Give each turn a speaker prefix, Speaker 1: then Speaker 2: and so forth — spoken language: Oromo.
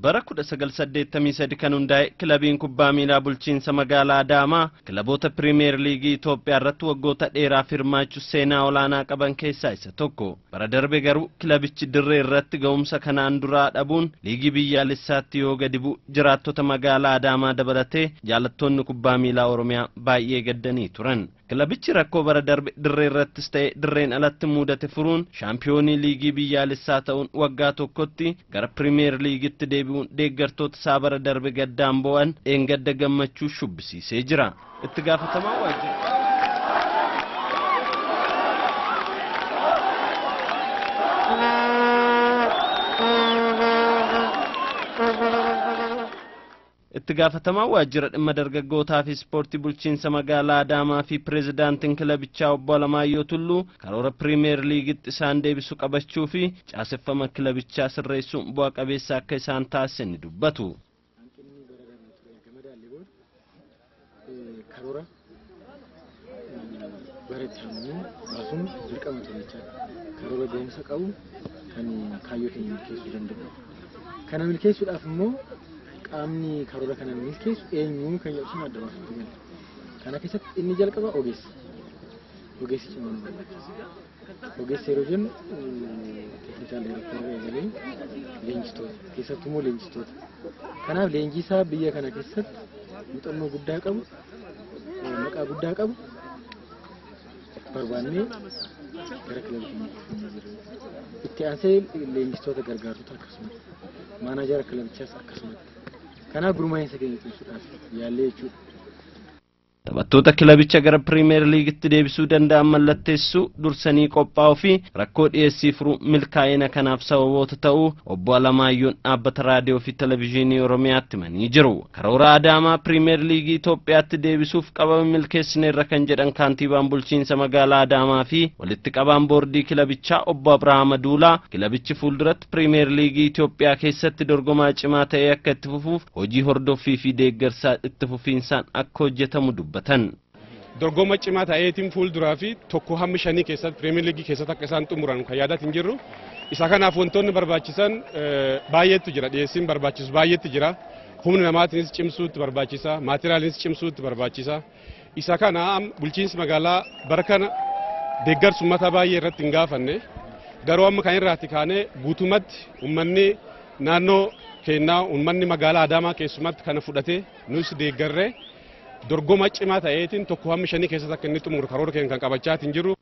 Speaker 1: Bara 1983 kan hundaa'e kilabiin kubbaa miilaa bulchiinsa magaalaa Adaamaa kilaboota Pirimeer Liigii Itoophiyaa irratti waggoota dheeraaf hirmaachuu seenaa olaanaa qaban keessaa isa tokko. Bara darbe garuu kilabichi dirree irratti ga'umsa kanaan duraa dhabuun liigii biyyaalessaatti yoo gadi bu'u jiraattota magaalaa Adaamaa dabalatee jaalattoonni kubbaa miilaa Oromiyaa baay'ee gaddanii turan. Kilabichi rakkoo bara darbe dirree irrattis ta'e dirreen alatti mudate furuun shaampiyoonii liigii biyyaalessaa ta'uun waggaa tokkotti gara Pirimeer Liigitti deebi'uun deeggartoota isaa bara darbe gaddaan bo'an dheengadda gammachuu shubbisiisee jira. Itti gaafatamaa waajjira. Itti gaafatamaa waajjira dhimma dargaggootaa fi ispoortii bulchiinsa magaalaa Adaamaa fi pireezidaantiin kilabichaa obbo Alamaayyoo Tulluu karoora Pirimeer Liigitti isaan deebisu qabachuu fi caaseffama kilabichaa sirreessuun bu'a qabeessa akka isaan taasise ni dubbatu.
Speaker 2: Hanqinni bara darbe ture erga madaallee booda karoora bara itti aanu baasuun dirqama ture jechaadha. Karoora ga'umsa qabu kan kaayyoo keenya milkeessuu danda'u. Kana milkeessuudhaaf immoo qaamni karoora kana milkeessu eenyu kan jedhu sun adda baasuutti gala. Kana keessatti inni jalqaba ogeessa. Ogeessi cimaan barbaachisa. Ogeessa yeroo jennu technical director eegalee leenjistoota keessattuu immoo leenjistoota. Kanaaf leenjisaa biyya kana keessatti muuxannoo guddaa qabu, maqaa guddaa qabu barbaannee gara kilaba keenyaatti fidnee jirra. Itti aansee leenjistoota gargaartota akkasumatti, maanaajara kilabichaas akkasumatti. Kanaaf gurmaa'insa keenya cimsuudhaaf yaallee jechuudha.
Speaker 1: Taphattoota kilabicha gara Pirimeer Liigitti deebisuu danda'an mallatteessuu dursanii qophaa'uu fi rakkoo dhiyeessii furuu milkaa'ina kanaaf sababoota ta'uu obbo Alamaayyoon dhaabbata raadiyoo fi televezyiinii Oromiyaatti himanii jiru. Karoora Adaamaa Pirimeer Liigii Itoophiyaatti deebisuuf qabame milkeessineerra kan jedhan kaantiibaan bulchiinsa magaalaa Adaamaa fi walitti qabaan boordii kilabichaa obbo Abrahaam Aduulaa kilabichi fuulduratti Pirimeer Liigii Itoophiyaa keessatti dorgomaa cimaa ta'ee akka itti fufuuf hojii hordoffii fi deeggarsaa itti fufiinsaan akka hojjetamu dubbatan.
Speaker 3: Dorgoma cimaa ta'eetiin fuulduraa fi 1 hamma 5 keessatti Pirimeer Liigii keessatti akka isaan xumuran kan yaadatiin jirru. Isa kanaaf wantoonni barbaachisan baay'eetu jira. Dhiyeessiin barbaachisu baay'eetu jira. Humna namaatiinis cimsuutti barbaachisa. Maateraaliinis cimsuutti barbaachisa. Isa kana bulchiinsi magaalaa bara kana deeggarsa uummataa baay'ee irratti hin gaafanne. Garuu amma kan irraati kaanee guutumatti uummanni naannoo keenyaa, uummanni magaalaa Adaamaa keessumatti kana fudhatee nus deeggarree dorgoma cimaa ta'eetiin 1 hamma 5 keessatti akka inni xumuru karoora keenya kan qabachaatiin jiru.